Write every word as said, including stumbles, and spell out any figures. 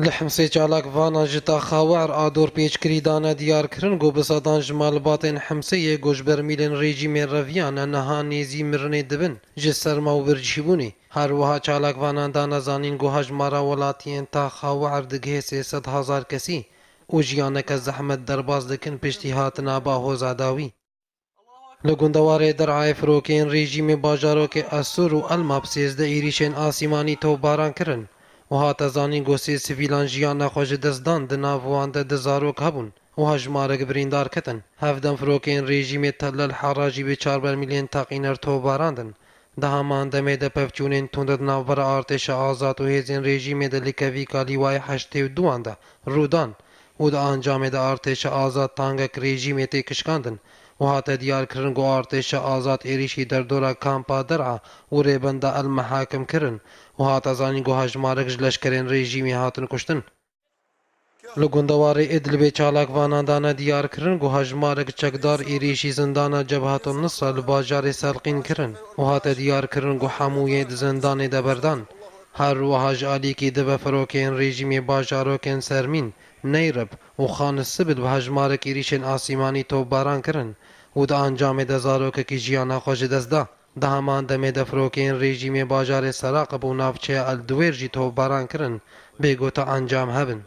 Li Himsê çalakvana ji taxa We'r a dorpêçkirî dane diyarkirin ku bi sedan ji malbatên Himsê yê ku ji ber mîlên rejîmê reviyane niha nêzî mirinê dibin, ji serma û bircîbûnê. Her wiha çalakvanan dane zanîn ku hejmara welatiyên taxa We'r digihê sê sed hezar kesî û jiyaneke zehmet derbas dikin piştî hatina bahoza dawî. Li gundewarê Der'ayê firokeyên rejîmê bajarokê Esûr û Elmap sêzdeh êrîşên asîmanî topbaran kirin û hate zanîn ku sê sivîlan jiyana xwe ji dest dan, di nav wan de du zarok hebûn û hejmarek birîndar ketin. Hevdem firokeyên rejîmê Tellel Hera jî bi çar bermîlên teqîner topbarandin. Di heman demê de pevçûnên tund di navbera artêşa azad û hêzên rejîmê de li kevîka lîwayê heştê û duan de rû dan û di ancamê de artêşa azad tangek rejîmê tê kişkandin û hate diyarkirin ku artêşa azad êrîşî derdora kampa Der'a û rêbenda El Mehakim kirin û hate zanîn ku hejmarek ji leşkerên rejîmê hatin kuştin. Li gundewarê Idlibê çalakvanan dane diyarkirin ku hejmarek çekdar êrîşî zindana Cebheton Nusra li bajarê Selqîn kirin û hate diyarkirin ku hemû yê di zindanê de berdan. Her wiha ji alîkî dibe firokeyên rejîmê bajarokên Sermîn, Neyrib û Xan Sibil bi hejmarek êrîşên asîmanî topbaran kirin û di ancamê de zarokekî jiyana xwe ji dest da. Di heman demê de firokeyên rejîmê bajarê Seraqib û navçeya El Diwêr jî topbaran kirin, bê ku ta encam hebin.